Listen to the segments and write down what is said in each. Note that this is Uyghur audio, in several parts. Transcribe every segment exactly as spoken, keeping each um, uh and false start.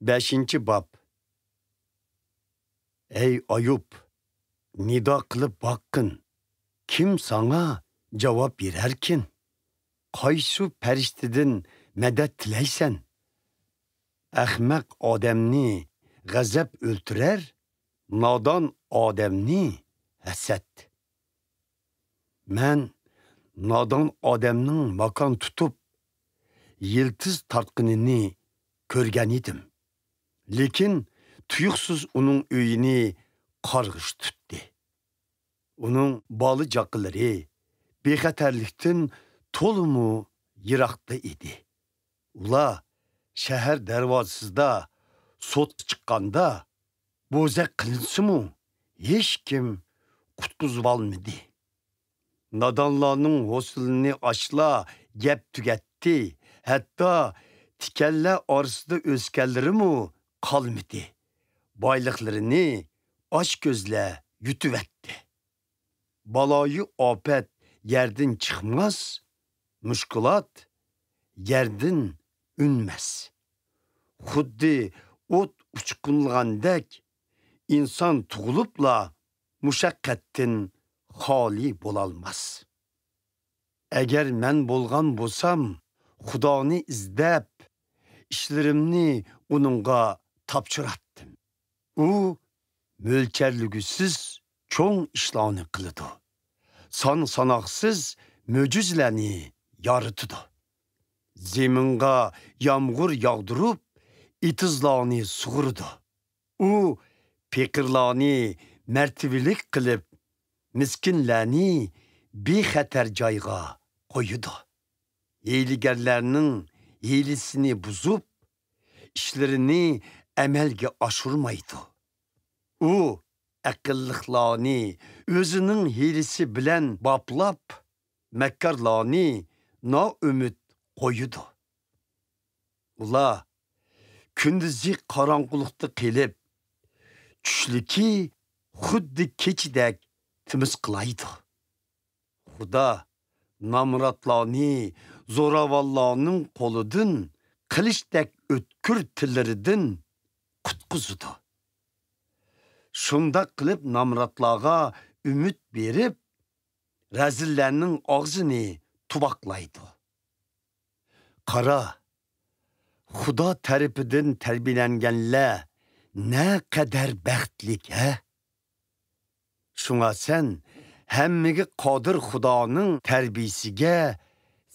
بەشىنچى باب. ئەي ئايۇب، نىدا قىلىپ باققىن، كىم ساڭا جاۋاب بېرەركىن؟ قايسى پەرىشتىدىن مەدەت تىلەيسەن؟ ئەخمەق ئادەمنى غەزەپ ئۆلتۈرەر، نادان ئادەمنى ھەسەت. مەن نادان ئادەمنىڭ ماكان تۇتۇپ، يىلتىز تارتقىنىنى كۆرگەنىدىم. لېكىن تۇيۇقسىز ئۇنىڭ ئۆيىنى قارغىش تۇتتى. ئۇنىڭ بالا-چاقىلىرى بىخەتەرلىكتىن تولىمۇ يىراقتا ئىدى. ئۇلار شەھەر دەرۋازىسىدا سوتقا چىققاندا، بوزەك قىلىنسىمۇ، ھېچكىم قۇتقۇزۇۋالمىدى. نادانلارنىڭ ھوسۇلىنى ئاچلا يەپ تۈگەتتى، ھەتتا تىكەنلەر ئارىسىدا ئۆسكەنلىرىمۇ قالمىدى. بايلىقلىرىنى ئاچ كۆزلەر يۇتۇۋەتتى. بالايىئاپەت يەردىن چىقماس، مۈشكۈلات يەردىن ئۈنمەس. خۇددى ئوت ئۇچقۇنلىغاندەك، ئىنسان تۇغۇلۇپلا مۇشەققەتتىن خالىي بولالماس. ئەگەر مەن بولغان بولسام، خۇدانى ئىزدەپ، ئىشلىرىمنى ئۇنىڭغا تاپشۇراتتىم. ئۇ مۆلچەرلىگۈسىز چوڭ ئىشلارنى قىلىدۇ. سان-ساناقسىز مۆجىزىلەرنى يارىتىدۇ. زېمىنغا يامغۇر ياغدۇرۇپ، ئېتىزلارنى سۇغۇرىدۇ. ئۇ پېقىرلارنى مەرتىۋىلىك قىلىپ، مىسكىنلەرنى بىخەتەر جايغا قويىدۇ. ھىيلىگەرلەرنىڭ ھىيلىسىنى بۇزۇپ، ئىشلىرىنى ئەمەلگە ئاشۇرمايدۇ. ئۇ ئەقىللىقلارنى ئۆزىنىڭ ھىيلىسى بىلەن باپلاپ، مەككارلارنى نائۈمىد قويىدۇ. ئۇلار كۈندۈزى قاراڭغۇلۇقتا قېلىپ، چۈشلۈكى خۇددى كېچىدەك تىمىسقىلايدۇ. خۇدا نامراتلارنى زوراۋانلارنىڭ قولىدىن، قىلىچتەك ئۆتكۈر تىللىرىدىن قۇتقۇزىدۇ. شۇنداق قىلىپ نامراتلارغا ئۈمىد بېرىپ، رەزىللەرنىڭ ئاغزىنى تۇۋاقلايدۇ. قارا، خۇدا تەرىپىدىن تەربىيەلەنگەنلەر نەقەدەر بەختلىك، ھە؟ شۇڭا سەن ھەممىگە قادىر خۇدانىڭ تەربىيىسىگە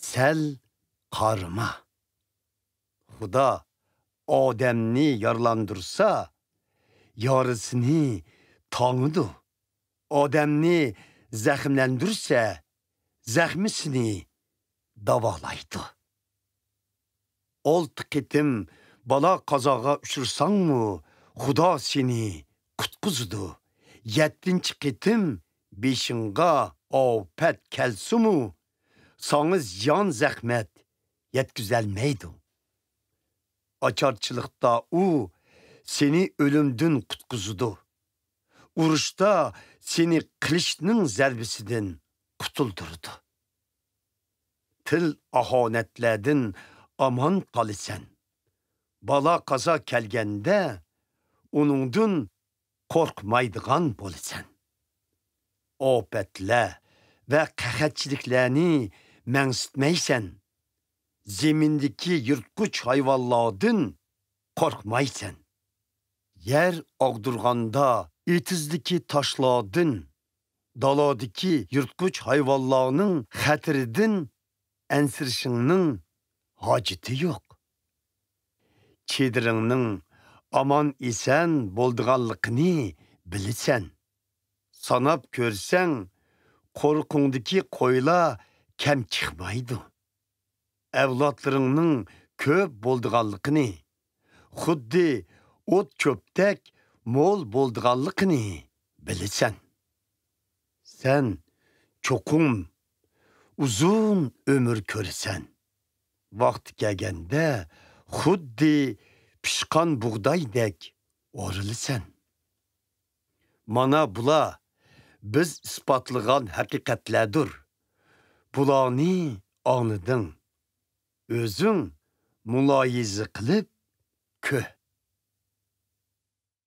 سەل قارىما. خۇدا ئادەمنى يارىلاندۇرسا، يارىسىنى تاڭىدۇ. ئادەمنى زەخىملەندۈرسە، زەخمىسىنى داۋالايدۇ. ئالتە قېتىم بالا-قازاغا ئۇچرىساڭمۇ، خۇدا سېنى قۇتقۇزىدۇ. يەتتىنچى قېتىم بېشىڭغا ئاپەت كەلسىمۇ، ساڭا زىيان-زەخمەت يەتكۈزەلمەيدۇ. ئاچارچىلىقتا ئۇ سېنى ئۆلۈمدىن قۇتقۇزىدۇ. ئۇرۇشتا سېنى قىلىچنىڭ زەربىسىدىن قۇتۇلدۇرىدۇ. تىل ئاھانەتلەردىن ئامان قالىسەن. بالا-قازا كەلگەندە، ئۇنىڭدىن قورقمايدىغان بولىسەن. ئاپەتلەر ۋە قەھەتچىلىكلەرنى مەڭسىتمەيسەن. زېمىندىكى يىرتقۇچ ھايۋانلاردىن قورقمايسەن. يەر ئاغدۇرغاندا ئېتىزدىكى تاشلاردىن، دالادىكى يىرتقۇچ ھايۋانلارنىڭ خەتىرىدىن ئەنسىرىشىڭنىڭ ھاجىتى يوق. چېدىرىڭنىڭ ئامان-ئېسەن بولىدىغانلىقىنى بىلىسەن. ساناپ كۆرسەڭ، قورۇقۇڭدىكى قويلار كەم چىقمايدۇ. ئەۋلادلىرىڭنىڭ كۆپ بولىدىغانلىقىنى، خۇددى ئوت-چۆپتەك مول بولىدىغانلىقىنى بىلىسەن. سەن چوقۇم ئۇزۇن ئۆمۈر كۆرىسەن. ۋاقتى كەلگەندە خۇددى پىشقان بۇغدايدەك ئورۇلىسەن. مانا بۇلار بىز ئىسپاتلىغان ھەقىقەتلەردۇر. بۇلارنى ئاڭلىدىڭ. ئۆزۈڭ مۇلاھىزە قىلىپ كۆر.